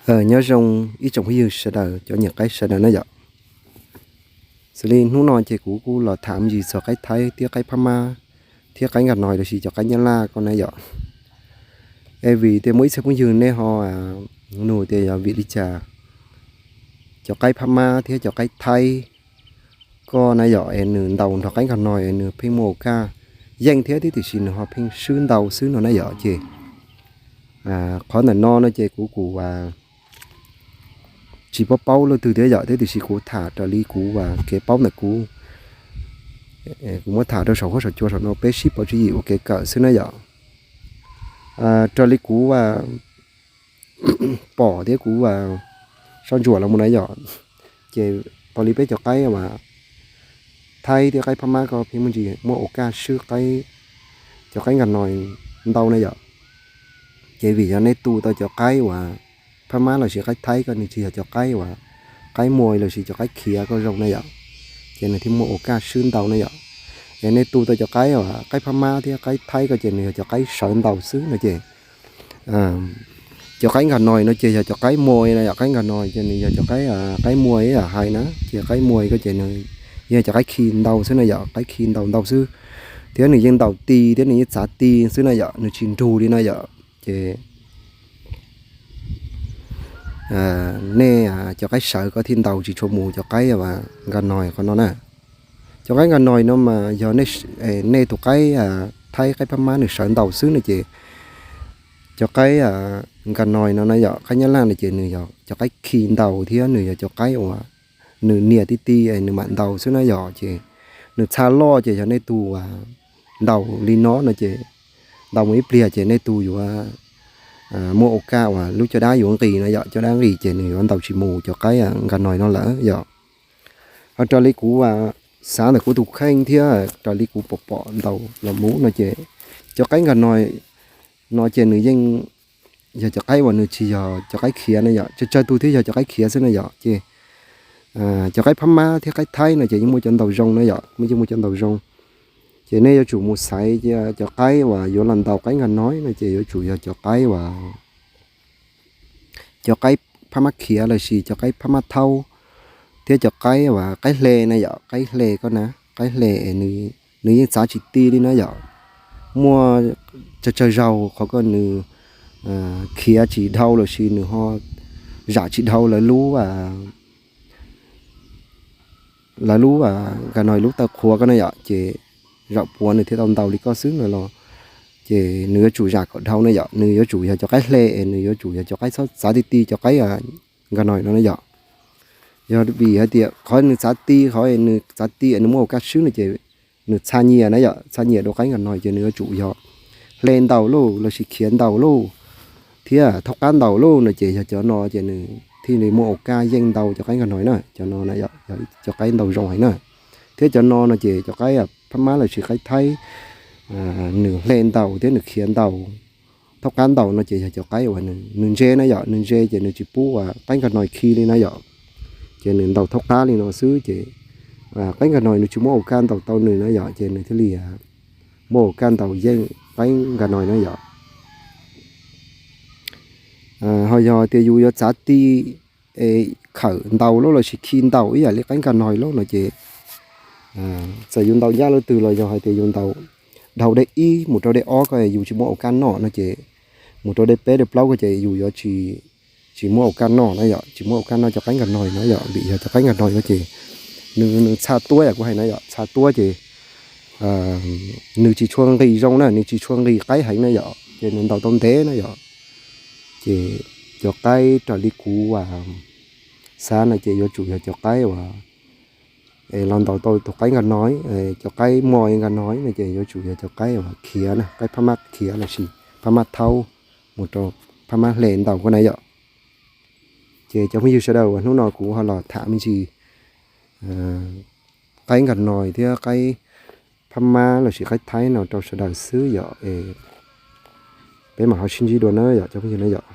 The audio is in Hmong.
Nyob zoo ib tsoom phooj ywg sawv daws, cov nyiam qaib sawv daws na yom. Xws li hnub no ces kuv kuj los tham me ntsis txog qaib Thaib thiab qaib Phab Mab thiab qaib Nkaj Noi lossis cov qaib Nyab Laj ko na yom. Es vim tias muaj ib txhia phooj ywg nej ho nug tias yog vim li cas cov qaib Phab Mab thiab cov qaib Thaib ko na yom, es nws ntaus nrog qaib Nkaj Noi es nws pheej muaj ua kaj yeej thiab tiam sis nws ho pheej swb ntau xwb no na yom. Ces qhov ntawm no no ces kuv kuj tsis paub paub leej twg thiab yom, thiab tiam sis kuv tham raws li kuv kev paub ntawm kuv, kuv muab tham rau saum huab saum cua saum no peb sib pauv tswv yim ua kev kawm xwb na yom. Raws li kuv pom thiab kuv soj ntsuam los mus na yom, ces raws li peb cov qaib uas Thaib thiab qaib Phab Mab ko pheej muaj ntsis muaj ua kaj swb cov qaib Nkaj Noi ntau na yom. Ces vim yog nej tu tau cov qaib uas Phab Mab lossis qaib Thaib ko nws tsis yog cov qaib uas qaib muag lossis cov qaib khiav ko zoo na yom, ces nws thiaj muaj ua kaj swb ntau na yom. Es nej tu tau cov qaib uas qaib Phab Mab thiab qaib Thaib ko ces nws yog cov qaib sawv ntau xwb no ces cov qaib Nkaj Noi no ces yog cov qaib muag na yom. Qaib Nkaj Noi ces nws yog cov qaib, qaib muag ib yam hais na, ces qaib muag ko ces nws yog cov qaib khi ntau xwb na yom, qaib khi ntau ntau xwb, thiab nws yeej ntaus ti thiab nws yeej txav ti xwb na yom, nws tsis nrug li na yom. Ces nej cov qaib sawv ko thiaj ntaus tsis tshua mus cov qaib Nkaj Noi qhov no na. Cov qaib Nkaj Noi no mas yog nej tus qaib Thaib qaib Phab Mab nws sawv ntau xwb no ces cov qaib Nkaj Noi no na yom, qaib Nyab Laj no ces nws yog cov qaib khi ntau thiab nws yog cov qaib uas nws nias ti ti es nws mam ntaus xwb na yom. Ces nws txha loj ces yog nej tus ntaus li no no ces ntaus mus ib pliag ces nej tus yuav muaj ua kaj uas lub caj dab yuav nqis na yom, caj dab nqis ces nws yuav ntaus tsis mus cov qaib Nkaj Noi no lawm yom. Ho raws li kuv xav ntawm kuv tus kheej thiab raws li kuv pom pom ntaus los mus no ces cov qaib Nkaj Noi no ces nws yeej yog cov qaib uas nws tsis yog cov qaib khiav na yom, tsawg tsawg tug thiaj yog cov qaib khiav xwb na yom. Ces cov qaib Phab Mab thiab qaib Thaib no ces yeej muaj cov ntaus zoo na yom, yeej muaj cov ntaus zoo. Ces nej yuav tsum mus xaiv cov qaib uas yuav los ntaus qaib Nkaj Noi no ces yuav tsum yog cov qaib uas cov qaib Phab Mab khiav lossis cov qaib Phab Mab thaub thiab cov qaib uas qaib hle na yom, qaib hle ko na, qaib hle es nws yeej txav tsis ti li na yom. Muaj tsawg tsawg zaug qhov ko nws khiav tsis dhau lossis nws ho zam tsis dhau lawv lub lawv lub Nkaj Noi lub taw qhuav ko na yom, ces zaum puav nws thiaj tau ntaus li ko xwb no los ces nws yuav tsum zam kom dhau na yom. Nws yuav tsum yog cov qaib hle es nws yuav tsum yog cov qaib txhob txav ti ti cov qaib Nkaj Noi no na yom. Yog vim hais tias qhov nws txav ti, qhov nws txav ti nws muaj ua kaj swb no ces nws txha nyias na yom, txha nyias dua qaib Nkaj Noi ces nws yuav tsum yog hle ntaus lauj lossis khiav ntaus lauj thiab thaub qab ntaus lauj no ces yog cov no ces nws thiaj li muaj ua kaj yeej ntau cov qaib Nkaj Noi na. Cov no na yom, cov qaib ntaus zoo heev na. Thiab cov no no ces cov qaib Phab Mab lossis qaib Thaib nws hle ntaus thiab nws khiav ntaus thaub qab ntaus no ces yog cov qaib uas nws ntse na yom, nws ntse ces nws tsis pub uas qaib Nkaj Noi khi li na yom. Ces nws ntaus thaub qab li no xwb ces qaib Nkaj Noi nws tsis muaj ua kaj ntaus tau nws na yom, ces nws thiaj li muaj ua kaj ntaus yeej qaib Nkaj Noi na yom. Ho yog tias yus yuav txav ti es khawm ntaus lauj lossis khi ntaus ib yam li qaib Nkaj Noi lauj no ces txawm yus ntaus ncaj leej twg los yog hais tias yus ntaus dhau dej ib mus rau dej ob ko yus tsis muaj ua kaj noj no ces mus rau dej peb dej plaub ko ces yus yuav tsis, tsis muaj ua kaj noj na yom, tsis muaj ua kaj noj cov qaib Nkaj Noi na yom. Vim yog cov qaib Nkaj Noi ko ces nws, nws txha tuab yam kuv hais na yom, txha tuab ces nws tsis tshua nqis zoo na, nws tsis tshua nqis qaib heev na yom, ces nws ntaus tau ntev na yom. Ces cov qaib raws li kuv xav no ces yuav tsum yog cov qaib uas es los ntaus tau tus qaib Nkaj Noi, cov qaib muaj Nkaj Noi no ces yuav tsum yog cov qaib uas khiav na, qaib Phab Mab khiav lossis Phab Mab thaub mus rau Phab Mab hle ntaus ko na yom. Ces cov phooj ywg sawv daws, uas hnub no kuv ho los tham me ntsis qaib Nkaj Noi thiab qaib Phab Mab lossis qaib Thaib no rau sawv daws xwb yom. Es peb mam ho sib ntsib dua na yom cov phooj ywg na yom.